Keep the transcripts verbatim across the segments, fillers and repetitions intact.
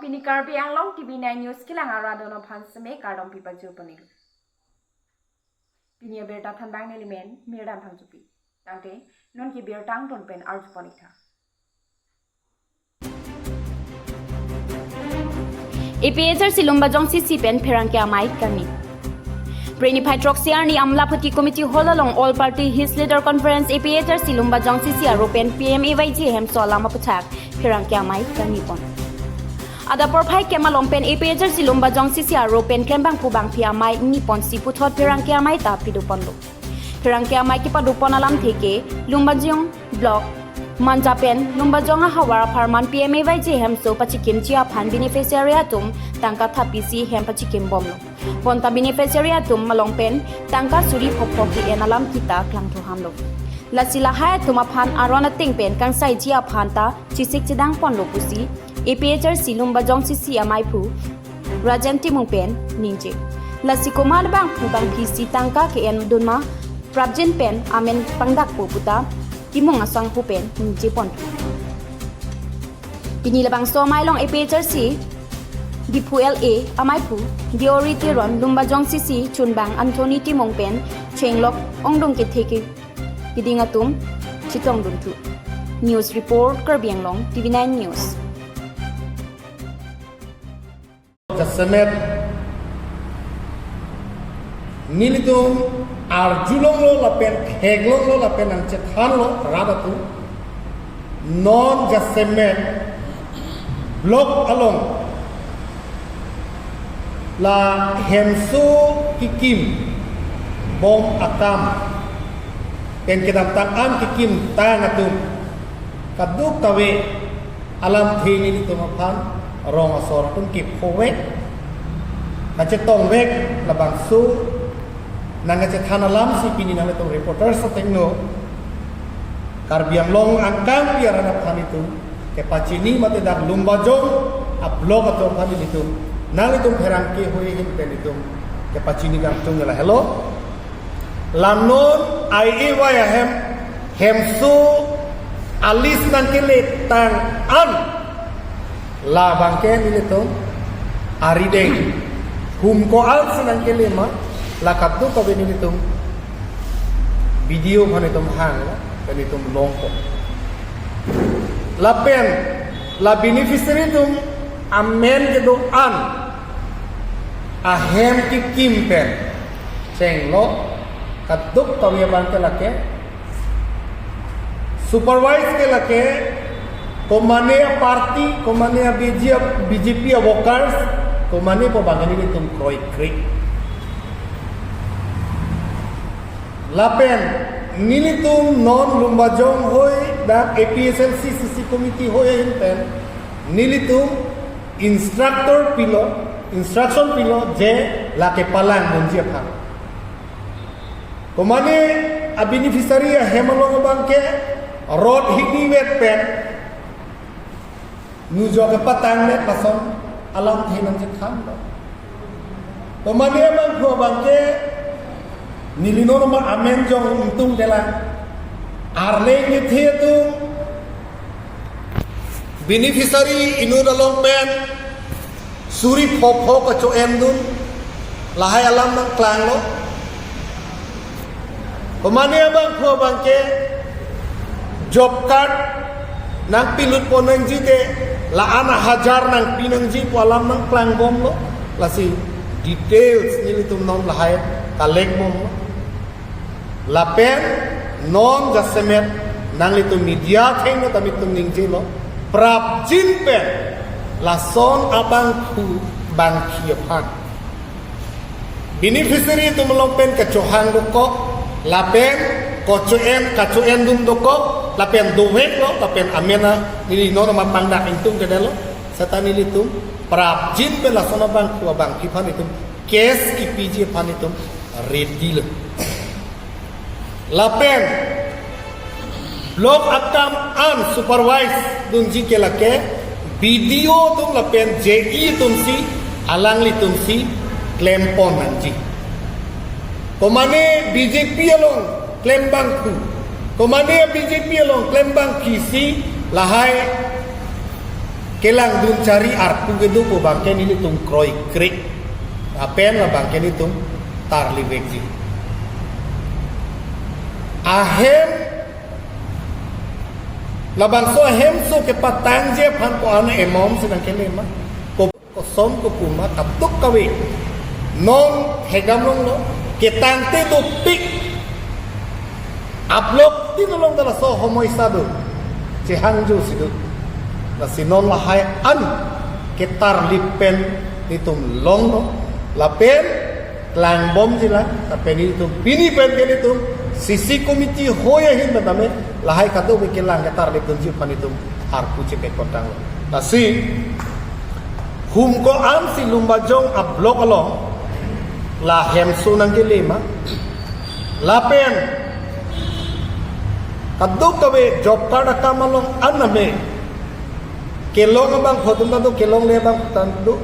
Pini Karbi Anglong T V nine News kelang arat atum aphan seme kardom pipajir ponlo. Pini abirta thanbang nelimen Mirdan Phangchopi. Tangte non ke birta angton pen arju pon-ik tha. A P H L C Lumbajong C C pen pherangke amei kangni. Preni phai throksi arni Amlaphuti Committee Hall along All Party Hills Leader Conference A P H L C Lumbajong C C aro pen P M A Y G hemso alam aputhak pherangke amei kangni pon. Adap porphai kemalom pen A P H L C Lumbajong C C aro pen klembangphu bangphi amei ni ponsi puthot pherangke amei ta pado ponlo. Pherangke amei kepado pon alamthe ke Lumbajong Block Manja pen Lumbajong ahavar apharman P M A Y G hemso pachikimji aphan beneficiary atum tangka thapisi hem pachikim bomlo. Bonta beneficiary atum malong pen tangka suri phopho ke-en alam kita klangthu hamlo. Lasi lahai atum aphan aron ateng pen kangsaiji aphan ta chesik chedang ponlo pusi A P H L C Lumbajong C C ameiphu Rajen Timung pen ningje. Lasi komat bangphu bangphisi tangka ke-en dunma prapjin pen amen pangdakpo puta Timung asangho pen ningje pon. Pini labangso amei along A P H L C Diphu L A ameiphu Deori Teron, Lumbajong C C chunbang Anthony Timung pen chenglok ongdung kethe keding atum chetongdun thu. News report, Karbi Anglong T V nine News. Jasemet nelitum arjulonglo lapen theklonglo lapen nangchethanlo rat atum, non jasemet block along la hemso kekim bom akam pen kedamtang an kekimtang atum kadokave alamthe nelitum aphan rong asor atum kephovek, kachetongvek, labangso nangkachethan alamsi pini nanglitum reporters atengno Karbi Anglong angkangpi arat aphan itum kepachini mate dak Lumbajong a-block atum aphan ilitum nanglitum pherangke hoi ahin pen itum kepachini kangtung lahelo. La non I A Y ahem hemso a-list nangkeletang an labangke nelitum arideng hum ko-an si nangkele ma, la kadokave nelitum B D O aphan itum hang, pen itum longpo. Lapen la beneficiary atum amen kedo-an ahem kekim pen chenglo, kadokave abangke lake supervise ke lake komane a-party, komane a-B J P, B J P a-workers, komane pu abangke nelitum kroikre. Lapen nelitum non Lumbajong hoi dak A P H L C C C committee hoi ahin pen nelitum instructor pilo, instruction pilo je lake palangdunji aphan. Komane a-beneficiary ahem along abangke rot hini vet pen nujok kepatang net lason alamthe nangchethanlo. Komane abangphu abangke neli non ma amen jong ingtungdetlang. Arleng kethe atum beneficiary inut along pen suri phopho kacho-endun lahai alam nangklanglo. Komane abangphu abangke job card nangpilut pon nangji te la-an a-hajar nangpi nangji pu alam nangklangbomlo. Lasi details nelitum non lahai collect bomlo. Lapen non jasemet nanglitum media athengno tame itum ningjelo, prapjin pen lason abangphu bangphi aphan beneficiary atum along pen kachohang dokok, lapen kacho-en, kacho-endun dokok, lapen doveklo, lapen amen a neli non ma pangdak ingtungkedetlo, seta nelitum prapjin pen lason abangphu abangphi aphan itum case kepiji aphan itum ready lo. Lapen block akam an supervise dunji ke lake B D O atum lapen J E atumsi alanglitumsi klempon nangji. Komane B J P along klembangphu, komane B J P along klembangphisi lahai Kelangdun chari arpu kedo pu abangke nelitum kroikre. Lapen labangke nelitum tarlipvekji. Ahem, labangso ahemso kepatangji aphan ko-an amount si nangkele ma? Ko-, koson kopima kadokave non thekdam longlo, ketangte dopik. Ablok tin along ta laso homoi sa do, chehangjo si do. Lasi non lahai an ketarlip pen nelitum longlo, lapen klangbomji lang, lapen nelitum pini pen ke nelitum C C committee hoi ahin pen tame lahai kadokave kelang ketarlipdunji aphan nelitum arpu chepekpontanglo. Lasi hum ko-an si Lumbajong ablok along la hemso nangkele ma? Lapen kadokave job card akam along an name kelong abangphu atum ta do, kelongle abangphu ta do.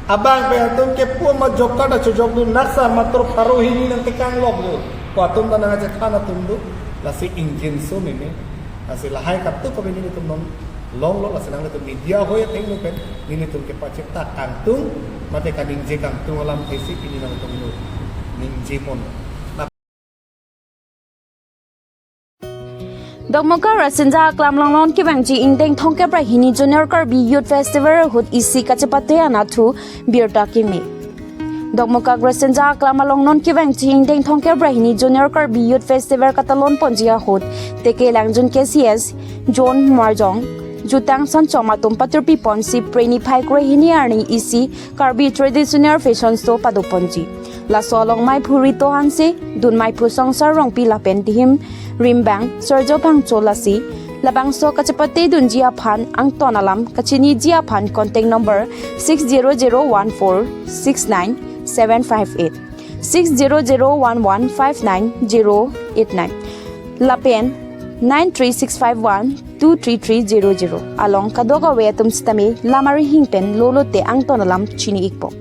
Abang pen atum kepu ma job card achojok do, naksa matro pharo hini nangtekang lok do. Ko atum ta nangchethan atum do. Lasi ingjinso meme. Lasi lahai kadokave nelitum non longlo, lasi nanglitum media hoi athengno pen nelitum kepachethak kangtung mate kaningje kangtung alamthe si pini nangtum lo ningjeponlo. Dokmoka Rasinja Aklam along non kevangji ingdeng thomkep ra hini Junior Karbi Youth Festival ahut isi kachepate anatthu birta keme. Dokmoka Rasinja Aklam along non kevangji ingdeng thomkep ra hini Junior Karbi Youth Festival katalonponji ahut Teke Langjun K C S, John Marjong, Jutang Sanchom atum paturpiponsi Phre niphai kre hini arni isi Karbi Traditional Fashion Show padoponji. Laso along maiphu Rito Hanse, dun maiphu Songsar Rongpi lapen Dihim Rimbang, Surjo Phangcho lasi labangso kachepatedunji aphan angton alam kachiniji aphan contact number six zero zero one four six nine seven five eight, six zero zero one one five nine zero eight nine, lapen nine three six five one two three three zero zero along kadokave atum sitame lamari hing pen lolote angton alam chini-ikpo.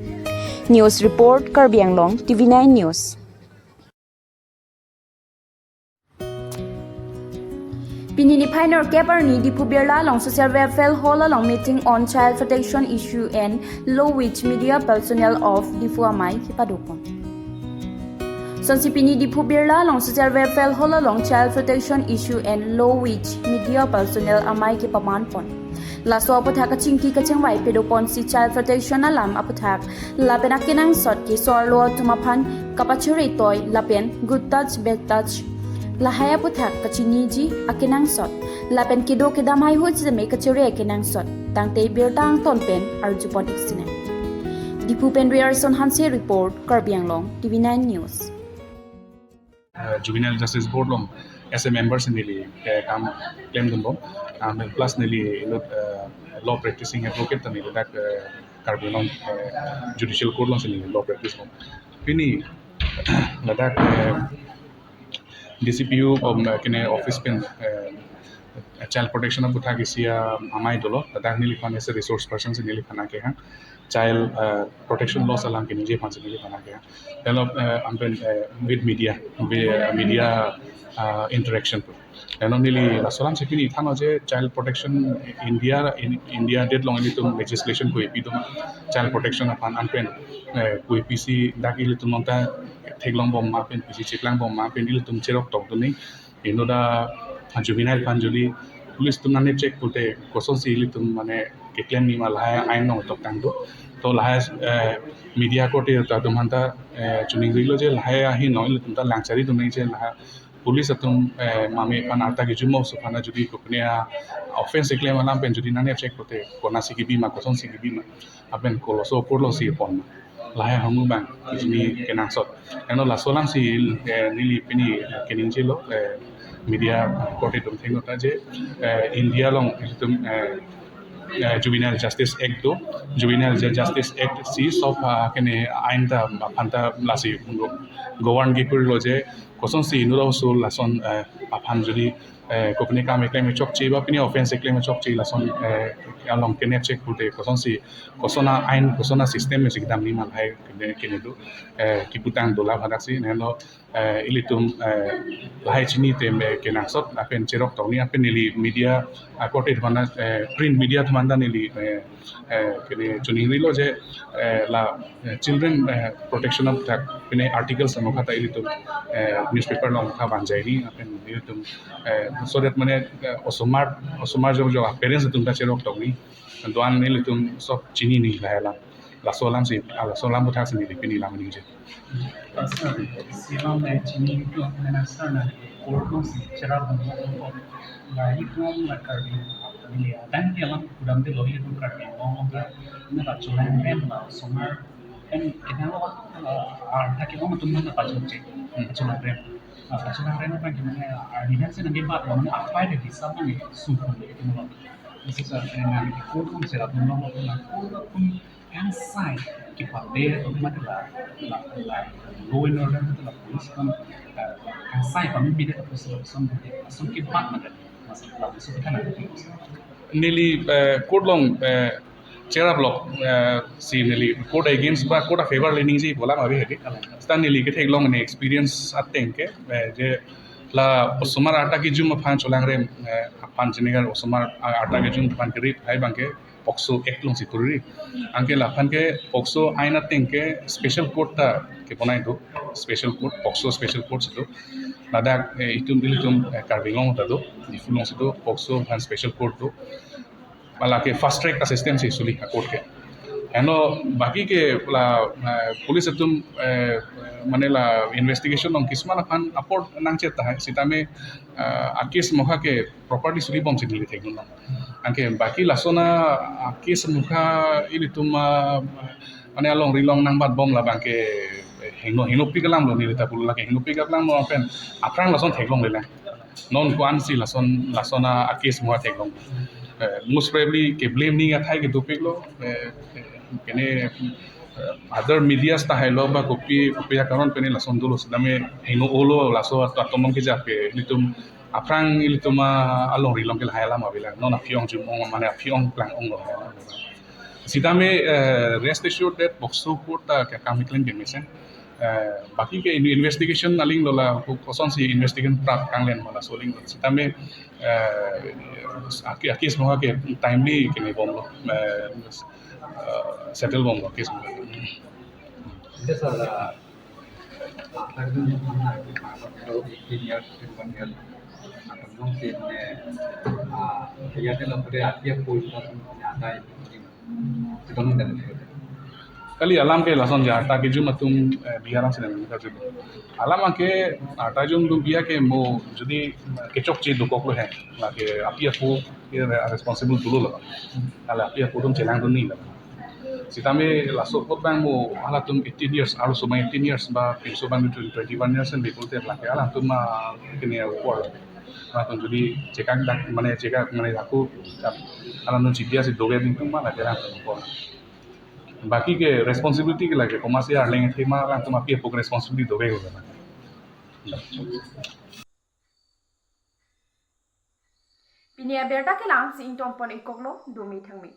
News report, Karbi Anglong, T V nine News. Pini niphai nerkep arni Diphu Birla along Social Welfare Hall along meeting on child protection issue and low wage media personnel of Diphu amei kepadopon. Sonsi pini Diphu Birla along Social Welfare Hall along child protection issue and low wage media personnel amei kepamanpon. Laso aputhak kachingki kachingvai padoponsi child protection alam aputhak lapen akenangsot ke so-arlo atum aphan kapachere toi lapen good touch, bad touch lahai aputhak kachiniji akenangsot lapen kedo kedam haihui sitame kachere akenangsot tangte birta angton pen arjupon-ik sinang. Diphu pen Riyarson Hanse report, Karbi Anglong, T V nine News. Uh, Juvenile Justice Board along as a member si neli, eh, kam klemdunbom. Um, plus neli inut, eh, law practicing advocate ta neli dak, eh, Karbi Anglong, eh, Judicial Court alongsi neli law practice bom. Pini ladak, eh, D C P U, um, kene office pen, eh, child protection aputhak isi, ah, amei dolo, ladak neliphan as a resource person si neliphan nangkehang. Child, ah, protection laws alam keningje aphansi neliphan nangkehang. Develop, eh, ampen, eh, with media, with, eh, media, ah, interaction pu. Eno neli laso alamsi pini thanlo je child protection India, in, India det along ilitum legislation ko ipi do ma child protection aphan ampen, eh, ko ipi si dak ilitum nonta theklongbom ma pen pisi cheklangbom ma pen ilitum cherok tokdunji. Inut a juvenile aphan jodi police atum nangcheck pulote kosonsi ilitum mane keklem nima lahai ain along toktang do. To lahai, eh, media korte ta atum aphanta, eh, chuning rilo je lahai ahin along ilitum ta langchari dunji je lahai police atum, eh, mame aphan arta kejum aso aphan jodi kopine a offence keklem alam pen jodi nangcheck pulote konatsi kebi ma kosonsi kebi ma. Lapen koloso apor alongsi pon ma. Lahai ahormu abang kejuni kenangsot. Eno laso alamsi, eh, neli pini, eh, keningjelo, eh, media korte atum athengno ta je, eh, India along ilitum, eh, eh, Juvenile Justice Act do, Juvenile Ju-, Justice Act si sob, ah, kene ain ta aphanta lasi govern kikurlo je, Kosonsi inut aso lason, eh, aphan jodi, eh, kopine akam keklem chokche ba pine offence keklem chokche lason, eh, along kenep chek pulote kosonsi, kosona ain, kosona system si kedam ni ma lahai kene, kene do, eh, kiputang dola hadak si neno, eh, ilitum, eh, lahai chini te me kenangsot lapen cherok tokni lapen neli media, ah, korte thumanda, eh, print media thumanda neli, eh, eh, kene choningrilo je, eh, la, eh, children, eh, protection aphuthak pine articles amokha ta ilitum, eh, newspaper along kha vanjai ni lapen ilitum, eh, so that mane, eh, osomar, osomar jok jok parents atum ta cherok tokni. Do-an ilitum sob chinine lahai alam. Laso alamsi, ah, laso alam aphuthak si neli pini lam ningje. Sir, isi alam le chini itu mena sir na court alongsi cherap dun, la itum la Karbi, neli adang ke alam kudam de lo itum Karbi Anglong along ka, na kacholangrem la osomar, kan kita lo, ah, arta ke-ong atum na pachokche, kacholangrem. Ah, kacholangrem aphan ke mane, ah, arni dan se nangkebat lo, mane apai de bisa mane sukun de itu lo. Isi sir, na court along cherap dun lo, na court along kangsai kepade mate la, la, la law and order mate la police kan, eh, kangsai pameme det police la ason, ason kebat mate, masa la police kan ada. Neli, eh, court along, eh, cherap lok, eh, si neli court against ba court a favor le ningjepo alam ave hedi. Seta neli ketheklong ne experience ateng ke, eh, je la osomar arta kejum aphan cholangrem, eh, aphan jenegal osomar arta kejum aphan kerip lahai abang ke POCSO Act alongsi turi. Anke laphan ke POCSO ain ateng ke special court ta kebonai do, special court, POCSO special court si do. Ladak, eh, itum ilitum, eh, Karbi Anglong ta do, Diphu alongsi do, POCSO aphan special court do. Hala ke fast track a system si suli a court ke. Eno baki ke la, eh, police atum, eh, mane la investigation along kisman aphan apor nangchet tahai, sitame, eh, a case mokha ke properly suli bom si neli theklong. Anke baki lason a case mokha ilitum, ah, mane alongri along nangbat bom labang ke hingno, hingno pik alam lo neli ta pulo lake hingno pik alam lo pen aphrang lason theklongle lang. Non ko-ansi lason, lason a case mokha theklong. Eh, most probably ke blame ni athai ke dopik lo, eh, eh, kene, eh, other medias tahai lo ba kopi, kopi akaron pene lason dolo sitame hingno olo laso at-, atomong kejap ke ilitum aphrang ilitum, ah, alongri along ke lahai alam avelang. Non aphi-ong jum ong mane aphi-ong plang ong lo lahai alam. Sitame, eh, rest assured that POCSO court ta ke kam keklem ke mesen. Eh, baki ke in-, investigation aling lo la ko-, kosonsi investigation prap kanglen ma laso aling lo. Sitame, eh, a case mokha ke timely kene bom lo. Eh, eh, settle bom lo case mokha. Yes, sir. Eighteen years, twenty-one years. Akan mungkin, eh, ah, ya, dalam pada akhir pun, ada itu. Kali alam ke lason ja, arta kejum atum, eh, biharan sinem kajum. Alam ke arta kejum atum biha ke mo jodi kechokche dokok lo he. Lake api apo ke responsible dolo lo. Hala api apo atum chelang dun ni lo. Sitame laso apot abang mo halatum eighteen years, arloso abang eighteen years ba pinso abang twenty-one years and before that lake halatum ma kene upor. Halatum jodi chekak dak mane chekak mane aku halatum chidia si doge ding tum ma lake halatum upor. Baki ke responsibility ke lake komatsi arleng thema halatum api apo responsibility doge ko. Pini abirta kelang si ingtong pon ikoklo, dumi thangmi.